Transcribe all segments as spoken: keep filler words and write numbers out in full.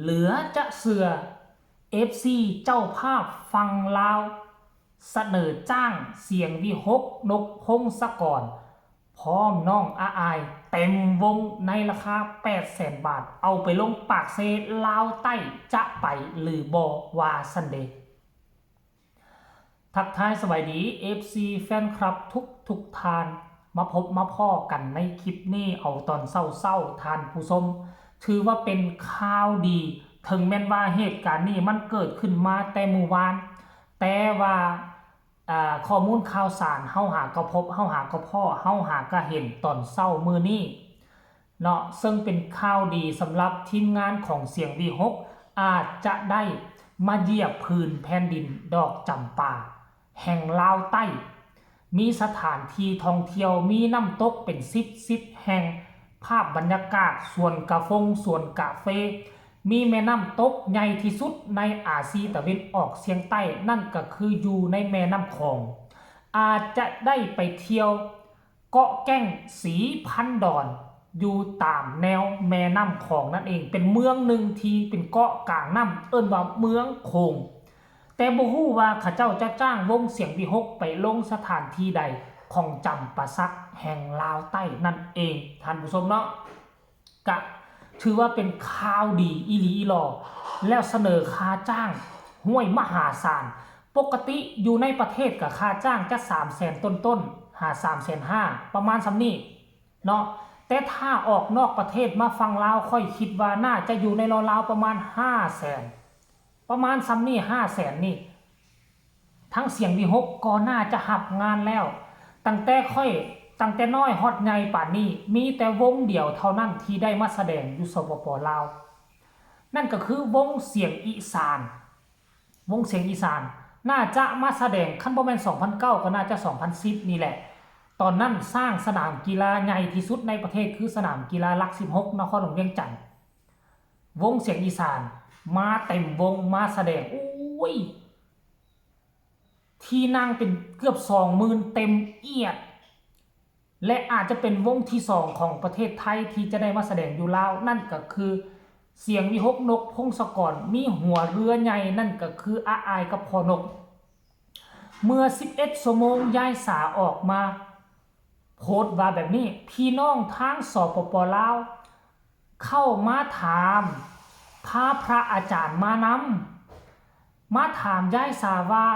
เหลือจะเชื่อ เอฟซี เจ้าภาพฝั่งลาว เสนอจ้างเสียงวิหค นกพงศกร พร้อมน้องอาอาย เต็มวงในราคา แปดแสน บาท เอาไปลงปากเซลาวใต้ จะไปหรือบ่ ว่าซั้นเด้ ทักทายสวัสดี เอฟซี แฟนคลับทุกทุกท่าน มาพบมาพ้อกันในคลิปนี้เอาตอนเช้าๆ ท่านผู้ชม ถือว่าเป็นข่าวดี ถึงแม้นว่าเหตุการณ์นี้มันเกิดขึ้นมาแต่มื้อวาน แต่ว่า อ่า ข้อมูลข่าวสารเฮาหาก็พบ เฮาหาก็พ้อ เฮาหาก็เห็นตอนเช้ามื้อนี้ เนาะ ซึ่งเป็นข่าวดีสำหรับทีมงานของเสียงวิหค อาจจะได้มาเหยียบผืนแผ่นดินดอกจำปา แห่งลาวใต้ มีสถานที่ท่องเที่ยว มีน้ำตกเป็นสิบสิบแห่ง ภาพบรรยากาศสวนกาฟง สวนกาเฟ มีแม่น้ำตกใหญ่ที่สุดในอาซีตะวันออกเฉียงใต้ นั่นก็คืออยู่ในแม่น้ำของ อาจจะได้ไปเที่ยว เกาะแก้งสีพันดอน อยู่ตามแนวแม่น้ำของนั่นเอง เป็นเมืองหนึ่งที่เป็นเกาะกลางน้ำ เอิ้นว่าเมืองโขง แต่บ่ฮู้ว่าเขาเจ้าจะจ้างวงเสียงวิหคไปลงสถานที่ใดของจำปาสักแห่งลาวใต้นั่นเอง ท่านผู้ชมเนาะ ก็ถือว่าเป็นข่าวดีอีหลีอีหลอ แล้วเสนอค่าจ้างห้วยมหาศาล ปกติอยู่ในประเทศก็ค่าจ้างจะ สามแสน ต้นๆ หา สามแสนห้า ประมาณส่ำนี้เนาะ แต่ถ้าออกนอกประเทศมาฝั่งลาว ข้อยคิดว่าน่าจะอยู่ในราวๆ ประมาณ ห้าแสน ประมาณส่ำนี้ ห้าแสน นี่ ทั้งเสียงวิหคก็น่าจะรับงานแล้ว ตั้งแต่ข้อย ตั้งแต่น้อยฮอดใหญ่ปานนี้ มีแต่วงเดียวเท่านั้นที่ได้มาแสดงอยู่ สปป ลาว นั่นก็คือวงเสียงอีสาน วงเสียงอีสาน น่าจะมาแสดง คันบ่แม่น สองพันเก้า ก็น่าจะ สองพันสิบ นี่แหละ ตอนนั้นสร้างสนามกีฬาใหญ่ที่สุดในประเทศ คือสนามกีฬาหลัก สิบหก นครหลวงเวียงจันทน์ วงเสียงอีสาน มาเต็มวง มาแสดง โอ้ย ที่นั่งเป็นเกือบ สองหมื่น เต็มเอียด และอาจจะเป็นวงที่สองของประเทศไทยที่จะได้มาแสดงอยู่ลาว นั่นก็คือเสียงวิหค นกพงศกร มีหัวเรือใหญ่ นั่นก็คืออาอายกับพ่อนก เมื่อ สิบเอ็ด ชั่วโมง ยายสาออกมาโพสต์ว่าแบบนี้ พี่น้องทาง สปป ลาว เข้ามาถาม พาพระอาจารย์มานำ มาถามยายสาว่า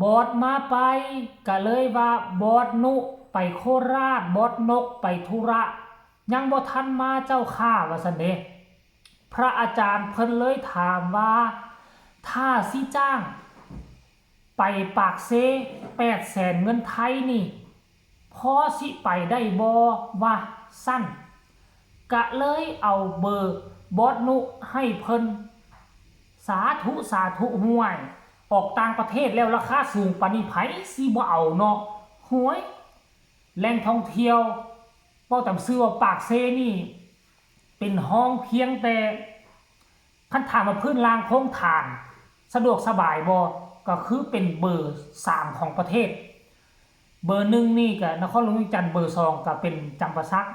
บอสมาไป ก็เลยว่า บอสนุไปโคราช บอสนกไปธุระ ยังบ่ทันมาเจ้าข้า ว่าซั้นเด้ พระอาจารย์เพิ่นเลยถามว่า ถ้าสิจ้างไปปากเซ แปดแสน เงินไทยนี่ พอสิไปได้บ่ ว่าซั้น กะเลยเอาเบอร์บอสนุให้เพิ่น สาธุ สาธุ ห่วย ออกต่างประเทศแล้วราคาสูงปานนี้ ไผสิบ่เอาเนาะ ห่วย แหล่งท่องเที่ยว เว้าตามซื่อว่าปากเซนี่ เป็นห้องเพียงแต่ คันถามว่าพื้นล่างโครงฐานสะดวกสบายบ่ ก็คือเป็นเบอร์สามของประเทศ เบอร์หนึ่งนี่ก็นครหลวงเวียงจันทน์ เบอร์สองก็เป็นจำปาสัก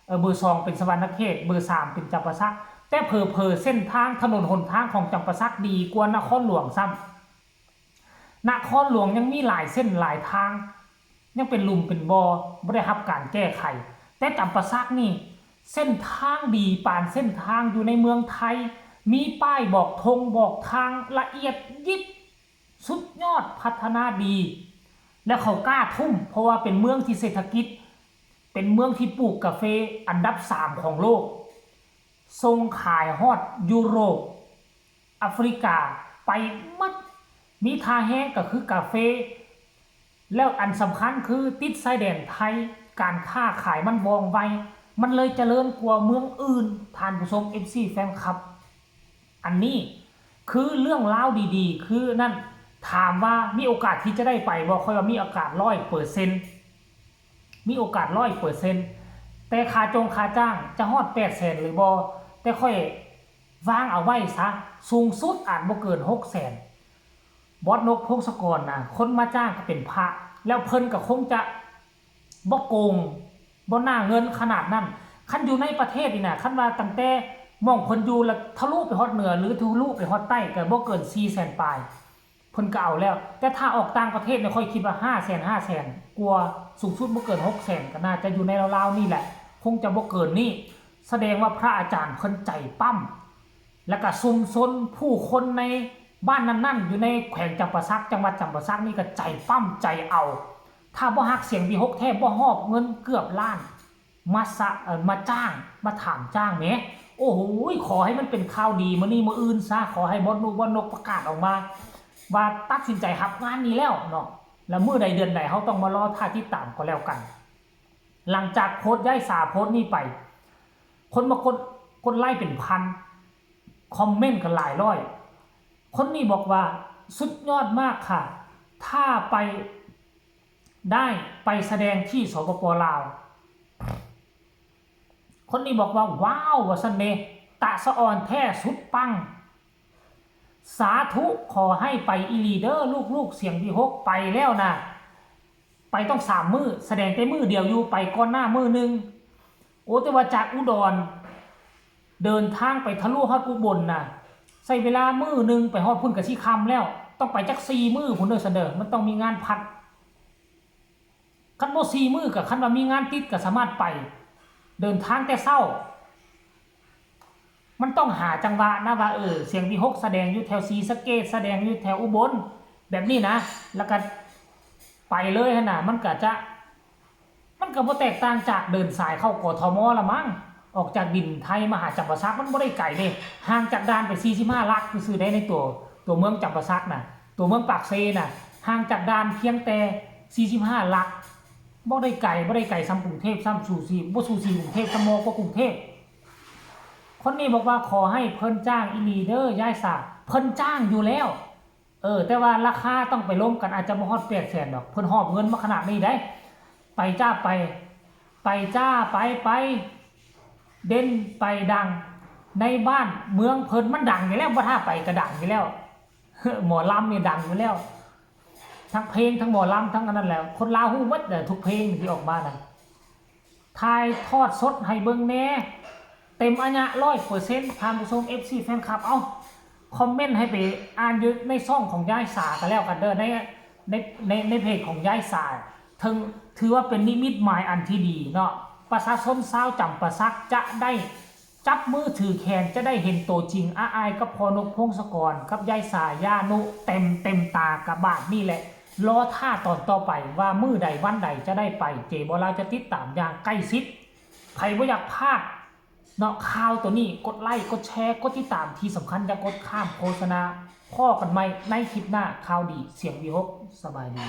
เออ เบอร์สองเป็นสะหวันนะเขต เบอร์สามเป็นจำปาสัก แต่เผลอๆ เส้นทางถนนหนทางของจำปาสักดีกว่านครหลวงซ้ำ นครหลวงยังมีหลายเส้นหลายทาง ยังเป็นหลุมเป็นบ่อ บ่ได้รับการแก้ไข แต่จำปาสักนี่ เส้นทางดีปานเส้นทางอยู่ในเมืองไทย มีป้ายบอกทงบอกทางละเอียดยิบ สุดยอด พัฒนาดี และเขากล้าทุ่ม เพราะว่าเป็นเมืองที่เศรษฐกิจ เป็นเมืองที่ปลูกกาเฟอันดับสามของโลก ส่งขายฮอดยุโรป แอฟริกา ไปหมด มีท่าแฮงก็คือกาเฟ แล้วอันสำคัญคือติดชายแดนไทย การค้าขายมันว่องไว มันเลยเจริญกว่าเมืองอื่น ท่านผู้ชม เอฟซี แฟนคลับ อันนี้คือเรื่องราวดีๆ คือนั่น ถามว่ามีโอกาสที่จะได้ไปบ่ ข้อยว่ามีโอกาสร้อยเปอร์เซ็นต์ มีโอกาสร้อยเปอร์เซ็นต์ แต่ค่าจงค่าจ้างจะฮอดแปดแสนหรือบ่ แต่ข้อยวางเอาไว้ซะ สูงสุดอาจบ่เกินหกแสน บอสนกพงศกรนะ คนมาจ้างก็เป็นพระ แล้วเพิ่นก็คงจะบ่โกง บ่หน้าเงินขนาดนั้น คันอยู่ในประเทศนี่นะ คันว่าตั้งแต่ หม่องเพิ่นอยู่ละทะลุไปฮอดเหนือ หรือทะลุไปฮอดใต้ ก็บ่เกินสี่แสนปลาย เพิ่นก็เอาแล้ว แต่ถ้าออกต่างประเทศเนี่ย ข้อยคิดว่าห้าแสน ห้าแสน กว่า สูงสุดบ่เกินหกแสน ก็น่าจะอยู่ในราวๆนี่แหละ คงจะบ่เกินนี้ แสดงว่าพระอาจารย์เพิ่นใจปั้ม แล้วก็ชุมชนผู้คนในบ้านนั้นๆ อยู่ในแขวงจำปาสัก จังหวัดจำปาสักนี่ก็ใจปั้มใจเอา ถ้าบ่ฮักเสียงวีหกแท้ บ่หอบเงินเกือบล้าน มาสะ เอ่อ มาจ้าง มาถามจ้างแหม โอ้โห ขอให้มันเป็นข่าวดีมื้อนี้มื้ออื่นซะ ขอให้บอสนุก บอสนกประกาศออกมา ว่าตัดสินใจรับงานนี้แล้วเนาะ แล้วมื้อใดเดือนใด เฮาต้องมารอท่าติดตามก็แล้วกัน หลังจากโพสต์ย้ายสาโพสต์นี้ไป คนมากด กดไลค์เป็นพัน คอมเมนต์กันหลายร้อย คนนี้บอกว่าสุดยอดมากค่ะ ถ้าไปได้ไปแสดงที่ สปป ลาว คนนี้บอกว่า ว้าว ว่าซั่นเด้ ตาสะอ่อนแท้ สุดปัง สาธุ ขอให้ไปอีหลีเด้อ ลูกๆ เสียงวีหกไปแล้วนะ ไปต้องสามมื้อ แสดงแต่มื้อเดียวอยู่ ไปก่อนหน้ามื้อหนึ่ง โอ้ แต่ว่าจากอุดร เดินทางไปทะลุฮอดอุบลนะ ใช้เวลามื้อหนึ่ง ไปฮอดพุ้นก็สิค่ำแล้ว ต้องไปจักสี่มื้อพุ้นเด้อ ซั้นเด้อ มันต้องมีงานพัด คันบ่สี่มื้อก็ คันว่ามีงานติดก็สามารถไป เดินทางแต่เช้า มันต้องหาจังหวะนะว่า เออ เสียงวีหกแสดงอยู่แถวศรีสะเกษ แสดงอยู่แถวอุบล แบบนี้นะ แล้วก็ไปเลยหั้นน่ะ มันก็จะ มันก็บ่แตกต่างจากเดินสายเข้า กทม ละมั้ง ออกจากดินไทยมาหาจำปาสัก มันบ่ได้ไกลเด้ ห่างจากด่านไปสี่สิบห้าหลักซื่อๆ ได้ ในตัว ตัวเมืองจำปาสักน่ะ ตัวเมืองปากเซน่ะ ห่างจากด่านเพียงแต่สี่สิบห้าหลัก บ่ได้ไกล บ่ได้ไกลส่ำกรุงเทพฯ ส่ำ สูสี บ่สูสีกรุงเทพฯ ส่ำ มากกว่ากรุงเทพฯ คนนี้บอกว่าขอให้เพิ่นจ้างอีหลีเด้อ ย้ายสา เพิ่นจ้างอยู่แล้ว เออ แต่ว่าราคาต้องไปลมกัน อาจจะบ่ฮอดแปดแสนดอก เพิ่นหอบเงินมาขนาดนี้ได้ ไปจ้าไป ไปจ้า ไป ไป เด่นไปดัง ในบ้านเมืองเพิ่นมันดังอยู่แล้ว บ่ท่าไปก็ดังอยู่แล้ว หมอลำนี่ดังอยู่แล้ว ทั้งเพลงทั้งหมอลำทั้งอันนั้นแหละ คนลาวฮู้หมดแหละ ทุกเพลงที่ออกมาน่ะ ถ่ายทอดสดให้เบิ่งแหน่ เต็มอัญญะ ร้อยเปอร์เซ็นต์ ท่านผู้ชม เอฟซี แฟนคลับ เอ้า คอมเมนต์ให้ไปอ่านอยู่ในช่องของย้ายสาก็แล้วกันเด้อ ใน ใน ใน ในเพจของย้ายสา ถึง ถือว่าเป็นนิมิตหมายอันที่ดีเนาะ ประชาชนชาวจำปาสักจะได้จับมือถือแขน จะได้เห็นตัวจริง อาอายกับพ่อนกพงศกร กับย้ายสา ย่านุ เต็ม เต็มตากะบาดนี่แหละ รอท่าตอนต่อไปว่ามื้อใดวันใดจะได้ไป เจบอลาวจะติดตามอย่างใกล้ชิด ไผบ่อยากพลาดเนาะ ข่าวตัวนี้ กดไลค์ กดแชร์ กดติดตาม ที่สำคัญอย่ากดข้ามโฆษณา พ้อกันใหม่ในคลิปหน้า ข่าวดี เสียงวีหก สบายดี